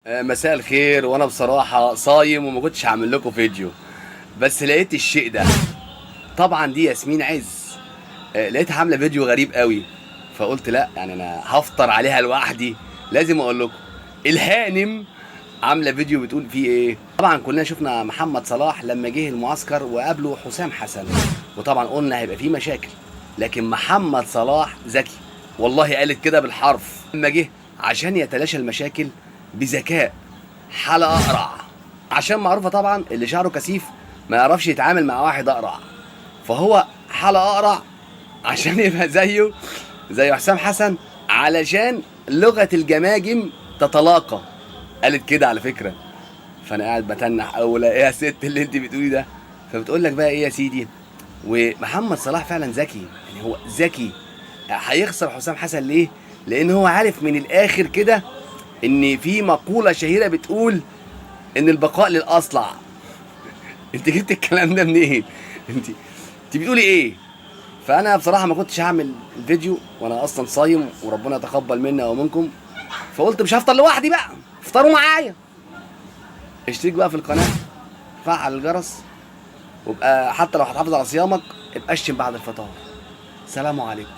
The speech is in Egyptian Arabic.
مساء الخير. وانا بصراحة صايم وما كنتش هعمل لكم فيديو، بس لقيت الشيء ده. طبعا دي ياسمين عز، لقيتها عامله فيديو غريب قوي، فقلت لا يعني انا هفطر عليها لوحدي، لازم اقول لكم. الهانم عامله فيديو بتقول فيه ايه. طبعا كلنا شفنا محمد صلاح لما جه المعسكر وقابله حسام حسن، وطبعا قلنا هيبقى فيه مشاكل، لكن محمد صلاح ذكي والله، قالت كده بالحرف لما جه عشان يتلاشى المشاكل بذكاء. حلقة اقرع، عشان معروفة طبعا اللي شعره كثيف ما يعرفش يتعامل مع واحد اقرع، فهو حلقة اقرع عشان يبقى زيه زي حسام حسن، علشان لغة الجماجم تتلاقى. قالت كده على فكرة. فانا قاعد بتنح اول ايه يا ست اللي انت بتقولي ده؟ فبتقول لك بقى ايه يا سيدي، ومحمد صلاح فعلا ذكي، يعني هو ذكي. هيخسر حسام حسن ليه؟ لان هو عارف من الاخر كده ان في مقولة شهيرة بتقول ان البقاء للاصلع. انت جبت الكلام ده منين؟ انت بتقولي ايه؟ فانا بصراحة ما كنتش هعمل الفيديو وانا اصلا صايم، وربنا يتقبل منا ومنكم، فقلت مش هفطر لوحدي بقى، افطروا معايا. اشترك بقى في القناة، فعل الجرس، وابقى حتى لو هتحافظ على صيامك ابقى اشتم بعد الفطار. سلام عليكم.